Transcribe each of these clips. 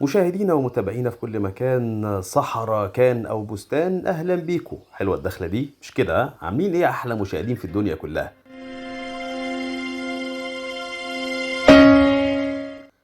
مشاهدينا ومتابعينا في كل مكان، صحراء كان او بستان، اهلا بيكم. حلوة الدخلة دي مش كده؟ عاملين ايه احلى مشاهدين في الدنيا كلها؟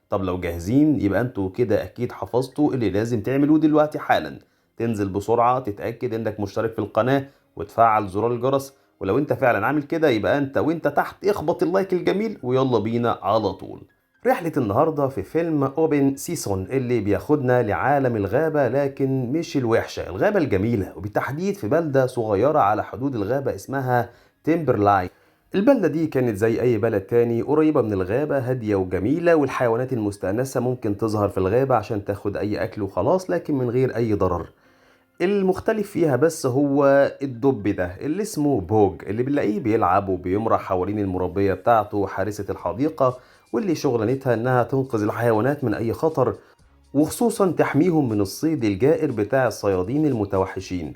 طب لو جاهزين يبقى انتوا كده اكيد حفظتوا اللي لازم تعملوه دلوقتي حالا. تنزل بسرعة تتاكد انك مشترك في القناة وتفعل زرار الجرس، ولو انت فعلا عامل كده يبقى انت وانت تحت اخبط ال like الجميل ويلا بينا على طول. رحلة النهاردة في فيلم Open Season اللي بياخدنا لعالم الغابة، لكن مش الوحشة، الغابة الجميلة، وبالتحديد في بلدة صغيرة على حدود الغابة اسمها تيمبرلاين. البلدة دي كانت زي أي بلد تاني، قريبة من الغابة، هادية وجميلة، والحيوانات المستأنسة ممكن تظهر في الغابة عشان تاخد أي أكل وخلاص، لكن من غير أي ضرر. المختلف فيها بس هو الدب ده اللي اسمه بوج، اللي بنلاقيه بيلعب وبيمرح حوالين المربية بتاعته حارسة الحديقة، واللي شغلانتها انها تنقذ الحيوانات من اي خطر، وخصوصا تحميهم من الصيد الجائر بتاع الصيادين المتوحشين.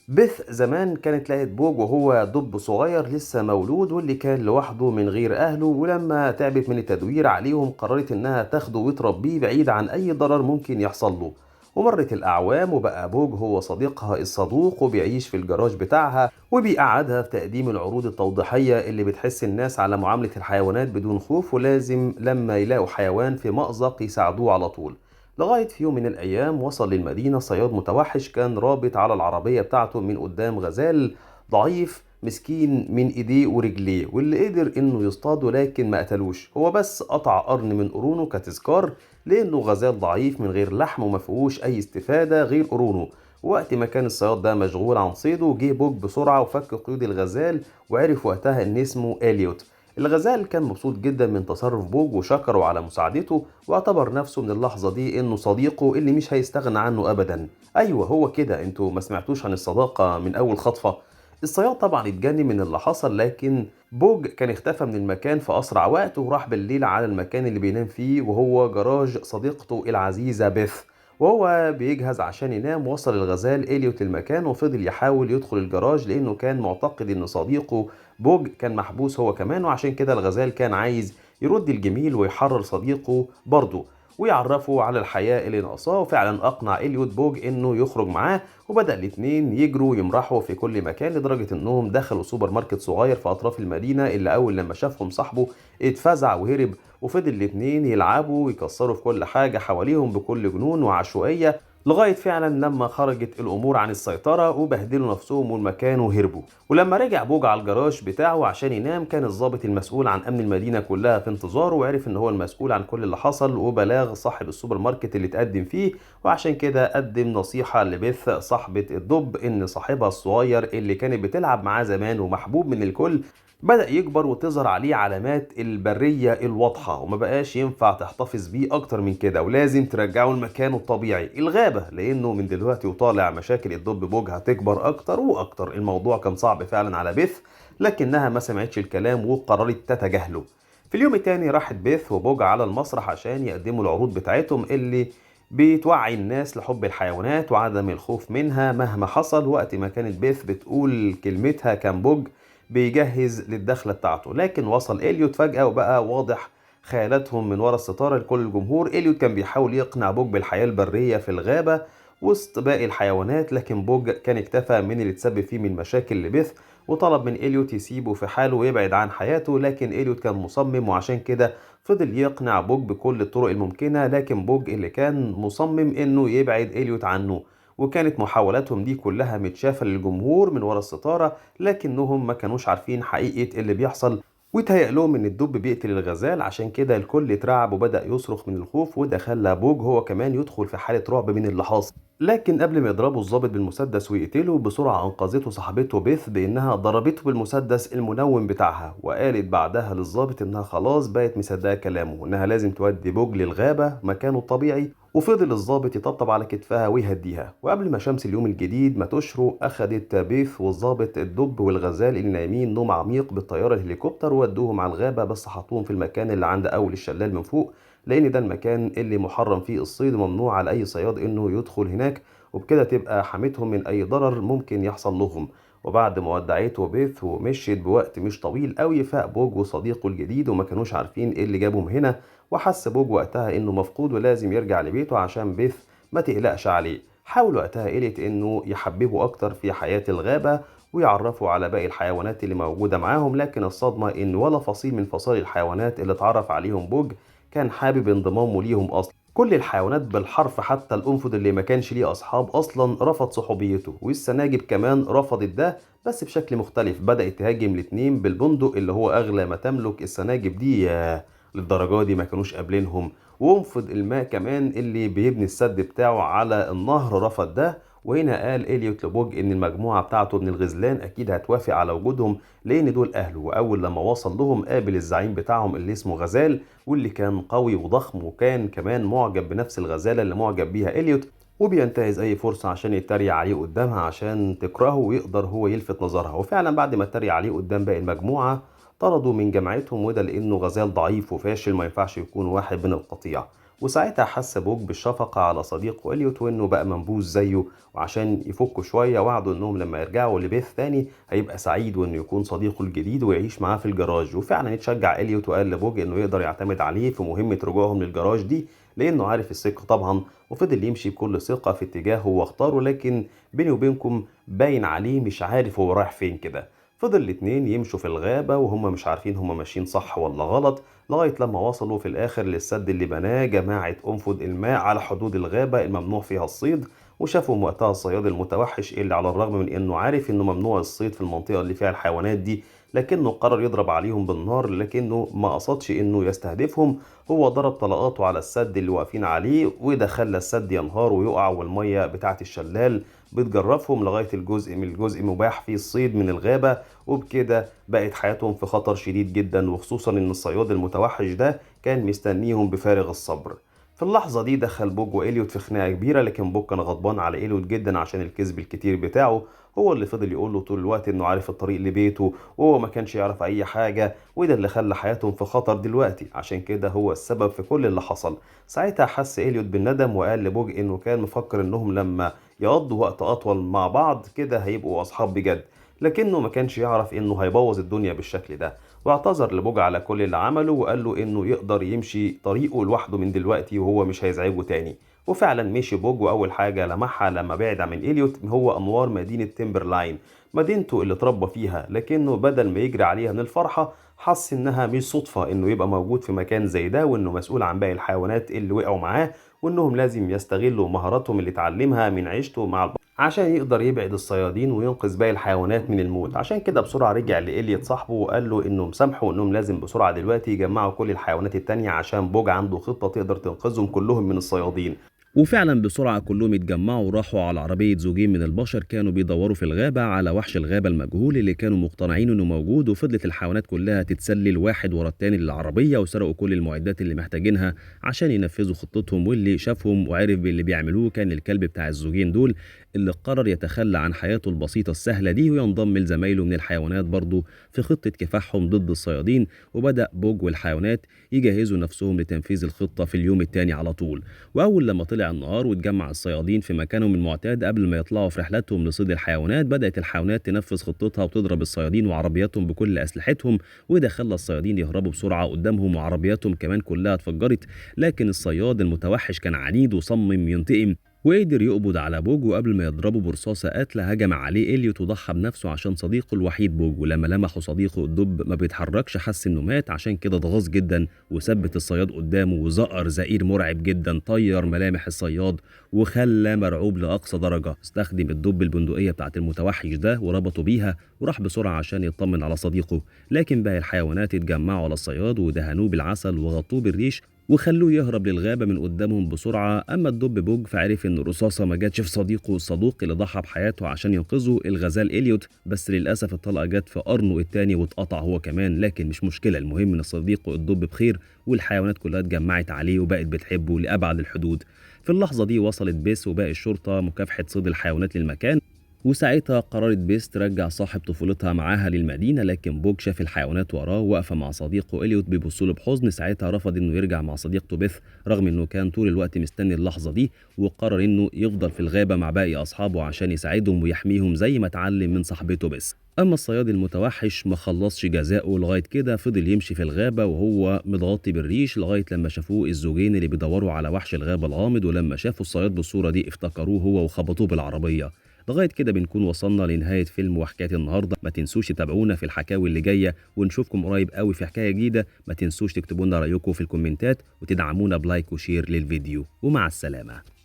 بيث زمان كانت لقت بوج وهو دب صغير لسه مولود، واللي كان لوحده من غير اهله، ولما تعبت من التدوير عليهم قررت انها تاخده وتربيه بعيد عن اي ضرر ممكن يحصل له. ومرت الأعوام وبقى بوج هو صديقها الصدوق، وبيعيش في الجراج بتاعها، وبيقعدها في تقديم العروض التوضيحية اللي بتحس الناس على معاملة الحيوانات بدون خوف، ولازم لما يلاقوا حيوان في مأزق يساعدوه على طول. لغاية في يوم من الأيام وصل للمدينة صياد متوحش كان رابط على العربية بتاعته من قدام غزال ضعيف مسكين من ايديه ورجليه، واللي قدر انه يصطاده لكن ما قتلوش، هو بس قطع قرن من قرونه كتذكار، لانه غزال ضعيف من غير لحم وما فيهوش اي استفاده غير قرونه. وقت ما كان الصياد ده مشغول عن صيده، جه بوج بسرعة وفك قيود الغزال، وعرف وقتها ان اسمه اليوت. الغزال كان مبسوط جدا من تصرف بوج وشكره على مساعدته، واعتبر نفسه من اللحظة دي انه صديقه اللي مش هيستغنى عنه ابدا. ايوه هو كده، انتوا ما سمعتوش عن الصداقة من اول خطفه. الصياد طبعا اتجنن من اللي حصل، لكن بوج كان اختفى من المكان في أسرع وقت، وراح بالليل على المكان اللي بينام فيه وهو جراج صديقته العزيزة بيث. وهو بيجهز عشان ينام وصل الغزال إليوت المكان، وفضل يحاول يدخل الجراج لأنه كان معتقد إن صديقه بوج كان محبوس هو كمان، وعشان كده الغزال كان عايز يرد الجميل ويحرر صديقه برضه ويعرفه على الحياة اللي ناقصاه. وفعلا أقنع إليوت بوج إنه يخرج معاه، وبدأ الاتنين يجروا يمرحوا في كل مكان، لدرجة إنهم دخلوا سوبر ماركت صغير في أطراف المدينة، اللي أول لما شافهم صاحبه اتفزع وهرب. وفضل الاتنين يلعبوا ويكسروا في كل حاجة حواليهم بكل جنون وعشوائية، لغاية فعلا لما خرجت الأمور عن السيطرة وبهدلوا نفسهم والمكان وهربوا. ولما رجع بوج على الجراج بتاعه عشان ينام، كان الضابط المسؤول عن أمن المدينة كلها في انتظاره، وعرف إن هو المسؤول عن كل اللي حصل، وبلاغ صاحب السوبر ماركت اللي اتقدم فيه. وعشان كده قدم نصيحة لبيث صاحبة الدب إن صاحبها الصغير اللي كانت بتلعب معاه زمان ومحبوب من الكل بدأ يكبر وتظهر عليه علامات البرية الواضحة، وما بقاش ينفع تحتفظ بيه أكتر من كده، ولازم ترجعه لمكانه الطبيعي الغابة، لأنه من دلوقتي وطالع مشاكل الدب بوج هتكبر أكتر وأكتر. الموضوع كان صعب فعلا على بيث، لكنها ما سمعتش الكلام وقررت تتجاهله. في اليوم التاني راحت بيث وبوج على المسرح عشان يقدموا العروض بتاعتهم اللي بتوعي الناس لحب الحيوانات وعدم الخوف منها مهما حصل. وقت ما كانت بيث بتقول كلمتها كان بوج بيجهز للدخلة بتاعته، لكن وصل إليوت فجأة وبقى واضح خيالاتهم من ورا الستارة لكل الجمهور. إليوت كان بيحاول يقنع بوج بالحياة البرية في الغابة وسط باقي الحيوانات، لكن بوج كان اكتفى من اللي تسبب فيه من مشاكل لبيث، وطلب من إليوت يسيبه في حاله ويبعد عن حياته، لكن إليوت كان مصمم، وعشان كده فضل يقنع بوج بكل الطرق الممكنة، لكن بوج اللي كان مصمم إنه يبعد إليوت عنه. وكانت محاولاتهم دي كلها متشافة للجمهور من ورا الستارة، لكنهم ما كانوش عارفين حقيقة اللي بيحصل، وتهيأ لهم إن الدب بيقتل الغزال، عشان كده الكل اترعب وبدأ يصرخ من الخوف، وده خلى بوج هو كمان يدخل في حالة رعب من اللي حاصل. لكن قبل ما يضربه الضابط بالمسدس ويقتله، بسرعة أنقذته صاحبته بيث بإنها ضربته بالمسدس المنوم بتاعها، وقالت بعدها للضابط إنها خلاص بقت مصدقة كلامه، إنها لازم تودي بوج للغابة مكانه الطبيعي. وفضل الضابط يطبطب على كتفها ويهديها. وقبل ما شمس اليوم الجديد ما تشرق، أخدت بيث والضابط الدب والغزال اللي نايمين نوم عميق بالطيارة الهليكوبتر، وودوهم على الغابة، بس حطوهم في المكان اللي عند أول الشلال من فوق، لأن ده المكان اللي محرم فيه الصيد وممنوع على أي صياد إنه يدخل هناك، وبكده تبقى حمتهم من أي ضرر ممكن يحصل لهم. وبعد ما ودعته بيث ومشيت بوقت مش طويل قوي، فاق بوج وصديقه الجديد وما كانوش عارفين ايه اللي جابهم هنا، وحس بوج وقتها إنه مفقود ولازم يرجع لبيته عشان بيث ما تقلقش عليه. حاول وقتها إليت إنه يحببه أكتر في حياة الغابة ويعرفوا على باقي الحيوانات اللي موجودة معاهم، لكن الصدمة إن ولا فصيل من فصائل الحيوانات اللي اتعرف عليهم بوج كان حابب انضمامه ليهم أصلا. كل الحيوانات بالحرف حتى القنفذ اللي ما كانش ليه أصحاب أصلا رفض صحوبيته، والسناجب كمان رفضت ده بس بشكل مختلف، بدأت تهاجم الاتنين بالبندق اللي هو أغلى ما تملك السناجب دي. ياه، للدرجة دي ما كانوش قابلينهم. وانفض الماء كمان اللي بيبني السد بتاعه على النهر رفض ده. وهنا قال إليوت لبوج إن المجموعة بتاعته من الغزلان أكيد هتوافق على وجودهم لأن دول أهله. وأول لما وصل لهم قابل الزعيم بتاعهم اللي اسمه غزال، واللي كان قوي وضخم وكان كمان معجب بنفس الغزالة اللي معجب بيها إليوت، وبينتهز أي فرصة عشان يتريق عليه قدامها عشان تكرهه ويقدر هو يلفت نظرها. وفعلا بعد ما اتريق عليه قدام باقي المجموعة طردوا من جماعتهم، وده لأنه غزال ضعيف وفاشل ما ينفعش يكون واحد من القطيع. وساعتها حس بوج بالشفقة على صديقه إليوت وإنه بقى منبوذ زيه، وعشان يفكوا شوية وعدوا إنهم لما يرجعوا لبيث تاني هيبقى سعيد وإنه يكون صديقه الجديد ويعيش معاه في الجراج. وفعلا اتشجع إليوت وقال لبوج إنه يقدر يعتمد عليه في مهمة رجوعهم للجراج دي لأنه عارف الثقة طبعا، وفضل يمشي بكل ثقة في اتجاهه واختاره، لكن بيني وبينكم باين عليه مش عارف هو رايح فين كده. فضل الاتنين يمشوا في الغابة وهم مش عارفين هم ماشيين صح ولا غلط، لغاية لما وصلوا في الآخر للسد اللي بناه جماعة أنفذ الماء على حدود الغابة الممنوع فيها الصيد. وشافوا وقتها الصياد المتوحش اللي على الرغم من إنه عارف إنه ممنوع الصيد في المنطقة اللي فيها الحيوانات دي، لكنه قرر يضرب عليهم بالنار، لكنه ما قصدش إنه يستهدفهم، هو ضرب طلقاته على السد اللي واقفين عليه، وده خلى السد ينهار ويقع، والمية بتاعة الشلال بتجرفهم لغاية الجزء من الجزء مباح فيه الصيد من الغابة. وبكده بقت حياتهم في خطر شديد جدا، وخصوصا إن الصياد المتوحش ده كان مستنيهم بفارغ الصبر. في اللحظة دي دخل بوج وإليوت في خناقة كبيرة، لكن بوج كان غضبان على إليوت جدا عشان الكذب الكتير بتاعه، هو اللي فضل يقول له طول الوقت إنه عارف الطريق لبيته وهو ما كانش يعرف أي حاجة، وده اللي خلى حياتهم في خطر دلوقتي، عشان كده هو السبب في كل اللي حصل. ساعتها حس إليوت بالندم وقال لبوج إنه كان مفكر إنهم لما يقضوا وقت أطول مع بعض كده هيبقوا أصحاب بجد، لكنه ما كانش يعرف إنه هيبوظ الدنيا بالشكل ده. واعتذر لبوج على كل اللي عمله وقال له إنه يقدر يمشي طريقه لوحده من دلوقتي وهو مش هيزعجه تاني. وفعلا مشي بوج، وأول حاجة لمحها لما بعد عن إليوت هو أنوار مدينة تيمبرلاين، مدينته اللي اتربى فيها، لكنه بدل ما يجري عليها من الفرحة حس إنها مش صدفة إنه يبقى موجود في مكان زي ده، وإنه مسؤول عن باقي الحيوانات اللي وقعوا معاه، وإنهم لازم يستغلوا مهاراتهم اللي اتعلمها من عيشته مع البشر عشان يقدر يبعد الصيادين وينقذ باقي الحيوانات من الموت. عشان كده بسرعة رجع لإليوت صاحبه وقال له إنه مسامحه وإنهم لازم بسرعة دلوقتي يجمعوا كل الحيوانات التانية عشان بوج عنده خطة تقدر تنقذهم كلهم من الصيادين. وفعلا بسرعة كلهم اتجمعوا وراحوا على عربية زوجين من البشر كانوا بيدوروا في الغابة على وحش الغابة المجهول اللي كانوا مقتنعين انه موجود. وفضلت الحيوانات كلها تتسلل واحد ورا التاني للعربية وسرقوا كل المعدات اللي محتاجينها عشان ينفذوا خطتهم. واللي شافهم وعرف باللي بيعملوه كان الكلب بتاع الزوجين دول اللي قرر يتخلى عن حياته البسيطة السهلة دي وينضم لزمايله من الحيوانات برضه في خطة كفاحهم ضد الصيادين. وبدأ بوج والحيوانات يجهزوا نفسهم لتنفيذ الخطة في اليوم التاني على طول. وأول لما طلع النهار واتجمع الصيادين في مكانهم المعتاد قبل ما يطلعوا في رحلتهم لصيد الحيوانات، بدأت الحيوانات تنفذ خطتها وتضرب الصيادين وعربياتهم بكل أسلحتهم، وده خلى الصيادين يهربوا بسرعة قدامهم وعربياتهم كمان كلها اتفجرت. لكن الصياد المتوحش كان عنيد وصمم ينتقم وقدر يقبض على بوج، وقبل ما يضربه برصاصة قاتلة هجم عليه إليوت وضحى بنفسه عشان صديقه الوحيد بوج. ولما لمحه صديقه الدب ما بيتحركش حس انه مات، عشان كده اتغاظ جدا وثبت الصياد قدامه وزقر زئير مرعب جدا طير ملامح الصياد وخلى مرعوب لأقصى درجة. استخدم الدب البندقية بتاعت المتوحش ده وربطه بيها وراح بسرعة عشان يطمن على صديقه. لكن باقي الحيوانات اتجمعوا على الصياد ودهنوه بالعسل وغطوه بالريش وخلوه يهرب للغابة من قدامهم بسرعة. أما الدب بوج فعرف إن الرصاصة ما جاتش في صديقه الصدوق اللي ضحى بحياته عشان ينقذه الغزال إليوت، بس للأسف الطلقة جت في قرنه التاني واتقطع هو كمان. لكن مش مشكلة، المهم إن صديقه الدب بخير والحيوانات كلها اتجمعت عليه وبقت بتحبه لأبعد الحدود. في اللحظة دي وصلت بيس وباقي الشرطة مكافحة صيد الحيوانات للمكان، وساعتها قررت بيس ترجع صاحب طفولتها معاها للمدينة، لكن بوك شاف الحيوانات وراه واقفة مع صديقه إليوت بيبصوا له بحزن. ساعتها رفض انه يرجع مع صديقته بيث رغم انه كان طول الوقت مستني اللحظة دي، وقرر انه يفضل في الغابة مع باقي اصحابه عشان يساعدهم ويحميهم زي ما اتعلم من صاحبته بيس. اما الصياد المتوحش ما خلصش جزاؤه لغاية كده، فضل يمشي في الغابة وهو متغطي بالريش لغاية لما شافوه الزوجين اللي بيدوروا على وحش الغابة الغامض، ولما شافوا الصياد بالصورة دي افتكروه هو وخبطوه بالعربية. لغاية كده بنكون وصلنا لنهاية فيلم وحكاية النهاردة. ما تنسوش تتابعونا في الحكاوي اللي جاية، ونشوفكم قريب قوي في حكاية جديدة. ما تنسوش تكتبوا لنا رأيكم في الكومنتات وتدعمونا ب like و share للفيديو، ومع السلامة.